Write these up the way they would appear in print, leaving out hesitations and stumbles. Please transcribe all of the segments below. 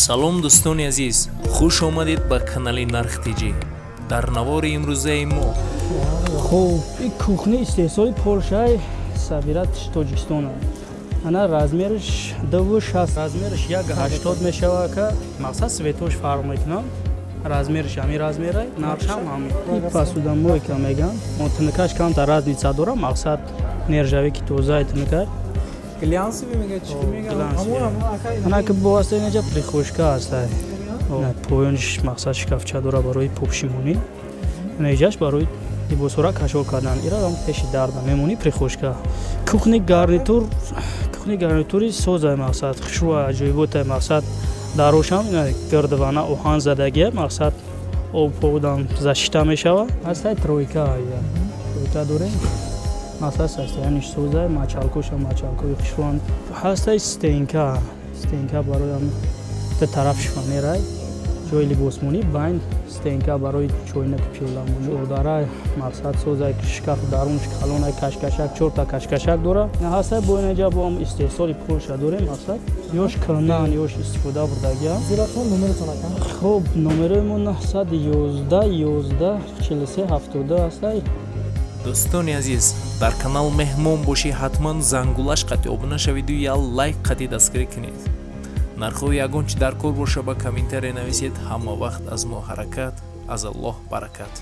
Салом дӯстони азиз, хуш омадед ба канали Нарх ТЖ. Дар навори имрӯзаи мо хуб ин кухни истеҳсоли Полшай сабират Тоҷикистон. Ана размераш 2,60, размераш 1,80 мешавад ака. Мақсад светош фарқ мекунад. Размераш ҳамин размерай, нархшам ҳамин. Посудомойка меган. Мо тинкаш камтар разница дора, мақсад нержавики тозаи тинкаш. Глянцевый мега чӣ мега? Ана ки бо аста инҷа прихожка аст. Поёниш мақсад шкафча дора барои попшимонӣ. Инҷаш барои либосҳоро кашол кардан. Ира ҳам пеши дарда мемонӣ прихожка. Кухни гарнитур, кухни гарнитури созай мақсад, хушрӯ аҷоиботай мақсад. Дарошам ина гирдвана оҳан задагия мақсад об поводам защита мешава. Ҳастай тройка, тройка дорем. Мақсад состояниш созай, мачалкоша мачалкои хушрӯанд. Ҳастай стенка, стенка барои ду тараф шифонерай, ҷои либосмонӣ байн стенка барои чойнаки пиёламонӣ. Одара мақсад созай, шкаф дарунш калонай, кашкашак, чорта кашкашак дора. Ҳастай бо инҷа бо ҳам истеҳсоли Полша дорем мақсад. Ёш кӯнан, ёш истифода бурдагия. Зиратон номератон ака? Хуб, номерои мо 911 11 43 72 ҳастай. Дӯстони азиз, дар канал меҳмон бошӣ, ҳатман зангулаш қати обуна шавиду я лайк қати дастгирӣ кунед. Нархҳои ягон чӣ дар кор боша ба комментария нависед. Ҳама вақт аз мо ҳаракат, аз Аллоҳ баракат.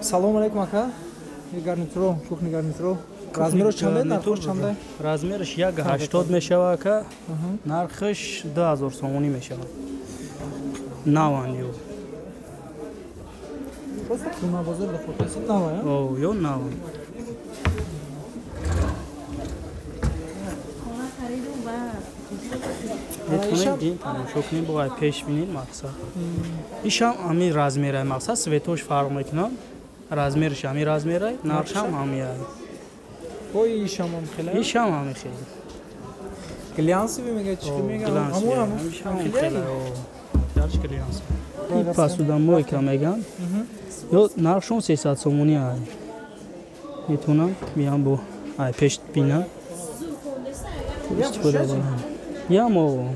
Салом алейкум ака. Гарнитуро, кухни гарнитуро. Размераш чанд, нархаш чанд? Размераш 1,80 мешава ака. Нархаш 2000 сомонӣ мешава. Наван ё. Просто куна бозор да фотоси нава, я? О, ё наван. Метавонем дин тамошо кунем, бо пеш бинем мақсад. Ишам ҳамин размерай мақсад, светош фарқ мекунад. Размераш ҳамин размерай, нархшам ҳамин. Ой, ишам ҳам хеле? Ишам ҳамин хеле. Глянцевый мега чӣ мега? Ҳамон ҳам хеле. Ярч глянцевый. Посудомойка меган. Ё нархшон 300 сомонӣ ай. Метавонам биям бо ай пеш бинам. Истифода барам. Ямо.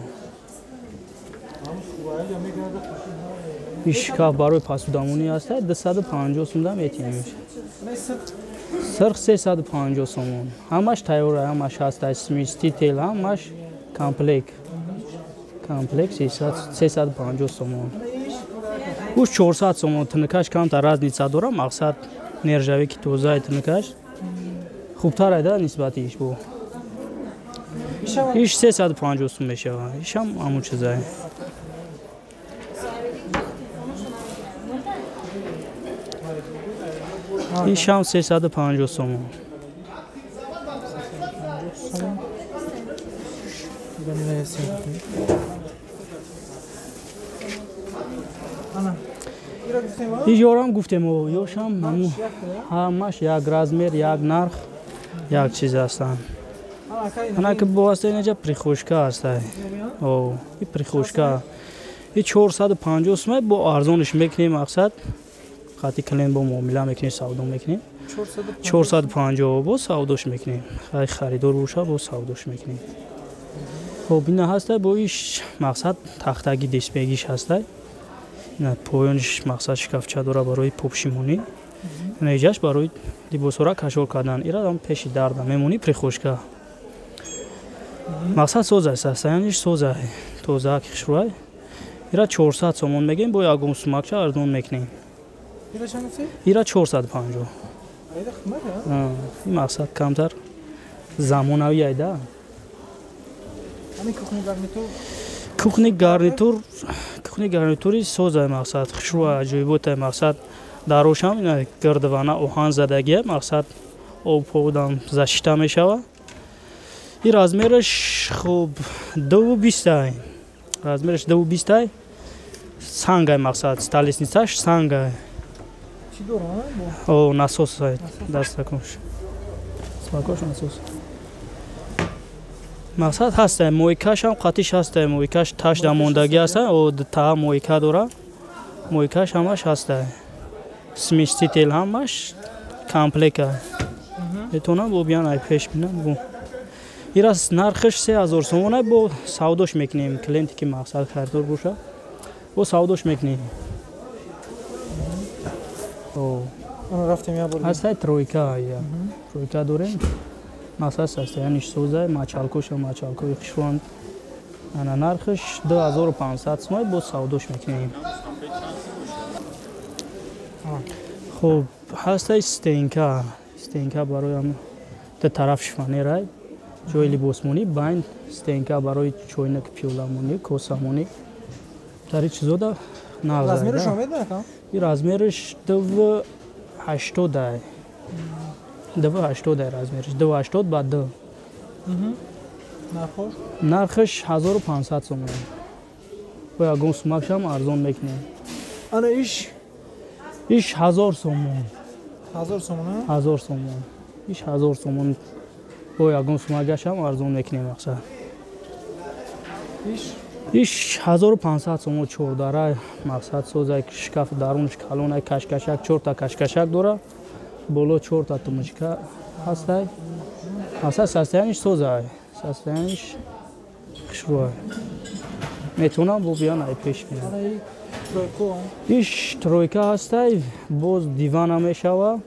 Ин шкаф барои посудамонӣ аст, 250 сомон метиҳем. Сирх 350 сомон. Ҳамаш тайёр, ҳамаш ҳаст, сместитель, ҳамаш комплект. Комплект 350 сомон. Уш 400 сомон, тинкаш камтар разница дора, мақсад нержавики тозаи тинкаш. Хубтар айда нисбати иш бо. Иш 350 сом мешава. Ишам ҳамон чизае. Ишам 350 сомон. Ижорам гуфтем, ёшам ҳамаш як размер, як нарх, як чиз ҳастанд. Ана ки бо аста инҷа прихожка аст. О, и прихожка. И 450 сом бо арзониш мекунем мақсад. Қати клиент бо муомила мекунем, савдо мекунем. 450 бо савдош мекунем. Хай харидор боша бо савдош мекунем. Хоб ина ҳаста бо иш мақсад тахтаги дисбегиш ҳаста. Ина поёниш мақсад шкафча дора барои попшимонӣ. Ина иҷаш барои либосҳоро кашол кардан. Ира ҳам пеши дарда мемонӣ прихожка. Мақсад созай, состояниш созай, тоза хушрӯай. Ира 400 сомон мегем, бо ягон сумакча арзон мекунем. Ира чанд гуфтӣ? Ира 450. Ира қимат, а? Ин мақсад камтар замонавӣ айда. Ҳамин кухни гарнитур? Кухни гарнитур, кухни гарнитури созай мақсад, хушрӯ аҷоиботай мақсад. Дарошам ина гирдвана оҳан задагия мақсад об поводам защита мешава. И размераш хуб 2,20. Размераш 2,20. Сангай мақсад, столешницаш сангай. Чӣ дора? О, насос ай, дастакош. Свакош насос. Мақсад ҳастай, мойкаш ҳам қатиш ҳастай, мойкаш таш да мондагӣ ҳастай, о та мойка дора. Мойкаш ҳамаш ҳастай. Сместитель ҳамаш комплект. Метавонам бо биён ай пеш бинам бо. Ирас нархаш 3000 сомон бо савдош мекунем. Клиенте ки мақсад харидор боша, бо савдош мекунем. Рафтем я бор. Ҳастай тройка, я. Тройка дорем. Мақсад состояниш созай, мачалкоша мачалкои хушванд. Ана нархаш 2500 сомон бо савдош мекунем. Хуб, ҳастай стенка. Стенка барои ду тараф шифонерай. Ҷои либосмонӣ, байн стенка барои чойнак, пиёламонӣ, косамонӣ. Тари чизода нағз. Размераш омеда? И размераш 2,80. 2,80 размераш. 2,80 ба 2. Нархош? Нархаш 1500 сомон. Бо ягон сумакшам арзон мекунем. Ана иш? Иш 1000 сомон. 1000 сомон? 1000 сомон. Иш 1000 сомон. Бо ягон сумагашам арзон мекунем мақсад. Иш? Иш 1500 сомон чордара мақсад созай шкаф дарунш калонай кашкашак чорта кашкашак дора. Боло чорта тумучка ҳастай. Мақсад состояниш созай. Состояниш хушрӯай. Метавонам бо биён ай пеш бинам. Иш тройка ҳастай, боз дивана мешава.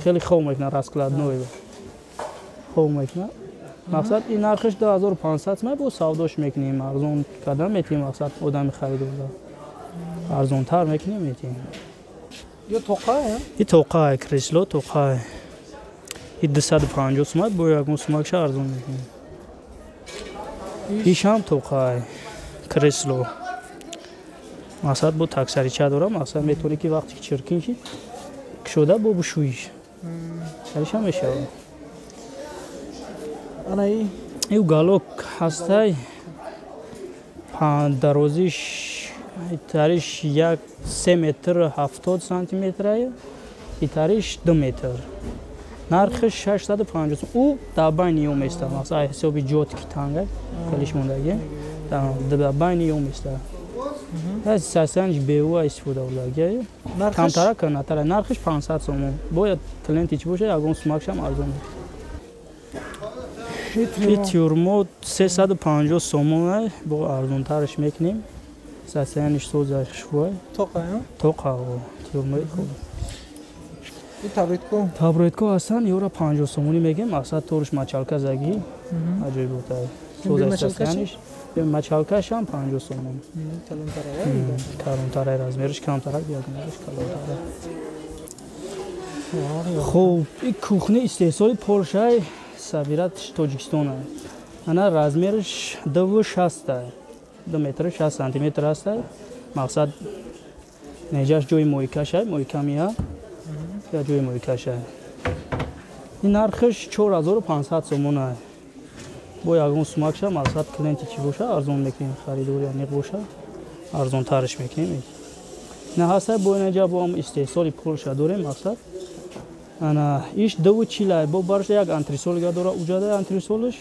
Хеле хоб мекунад, раскладной хоб мекунад. Мақсад ин нархаш 2500 сомон бо савдош мекунем, арзон кардан метиҳем, мақсад одами харидорда арзонтар мекунем, метиҳем. Ё тоқа? И тоқа, кресло тоқа. И 250 сомон бо ягон сумакша арзон мекунем. Ишам тоқа, кресло. Мақсад бо таксарича дора, мақсад метавонӣ ки вақте ки чиркин шид кушода бо бушӯиш. Саришам мешавад. Ана и? И уголок ҳастай. Дарозиш тариш 3 метр 70 сантиметр, и тариш 2 метр. Нархаш 650 сом. Ӯ дар байни ё места, мақсад ҳисоби ҷот ки танга, хелиш мондаги. Дар байни ё места. Аз сасанҷ бева истифода бурдаги. Камтара канатара. Нархаш 500 сомон. Бояд клиенти чӣ боша, ягон сумакшам арзон. И тюрмо 350 сомон бо арзонтараш мекунем. Сасанҷ соза хушбӯй. Тоқа, тоқа, тюрмои хуб. И табретко? Табретко ҳастан, ёра 50 сомонӣ мегем, мақсад торш мачалка заги. Аҷоиботай. Соза сасанҷ. Мачалкашам 50 сомон. Калонтарай, размериш камтарак, ягонаш калонтарай. Хуб, и кухни истеҳсоли Полшай, сабират Тоҷикистон. Ана размериш 2,60, 2 метр 60 сантиметр аст. Мақсад неҷаш ҷои моикашай, моика мия. Я ҷои моикашай. Ин нархаш 4500 сомон. Бо ягон сумакша мақсад клиенти чӣ боша, арзон мекунем, харидори аниқ боша, арзонтараш мекунем. На ҳастай бо инҷа бо ҳам истеҳсоли Полша дорем мақсад. Ана иш 2,40 бо барша як антресолга дора, уҷада антресолш.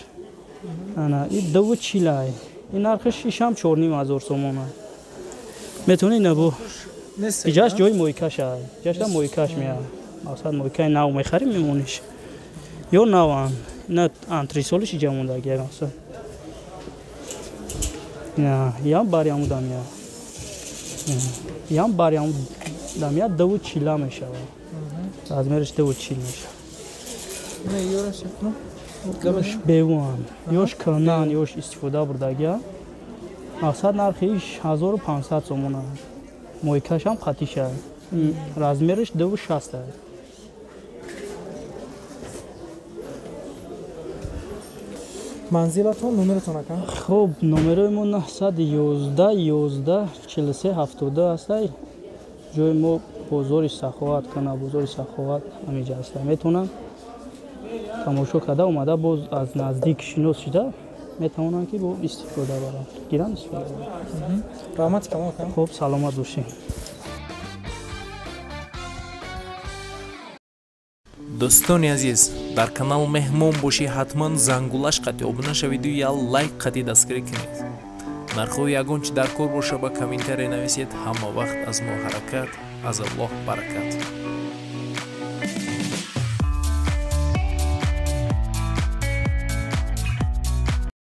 Ана и 2,40. Ин нархаш ишам 4500 сомон. Метавонӣ на бо иҷаш ҷои моикаша, иҷашда моикаш меа. Мақсад моикаи нав мехарим мемониш. Ё наван. На антресолиш иҷа мондаги мақсад. На, ям бариаму дамия. Ям бариаму дамия 2,40 мешава. Размериш 2,40 мешава. Не, ёраш ну. Ёш беван, ёш калнан, ёш истифода бурдагия. Мақсад нархи иш 1500 сомон. Моикашам қатиша. Размериш 2,60. Манзилатон, номератон ака? Хуб, номерои мо 911 11 43 72 ҳастай. Ҷои мо бозори Саховат, кана бозори Саховат ҳамиҷа ҳастай. Метавонанд тамошо карда омада боз аз наздик шинос шида метавонанд ки бо истифода баранд, гиранд истифода баранд. Раҳмат камол ака. Хуб, саломат бошед. Дӯстони азиз, дар канал меҳмон бошӣ, ҳатман зангулаш қати обуна шавиду я лайк қати дастгирӣ кунед. Нархҳои ягон чӣ дар кор боша ба комментария нависед. Ҳама вақт аз мо ҳаракат, аз Аллоҳ баракат.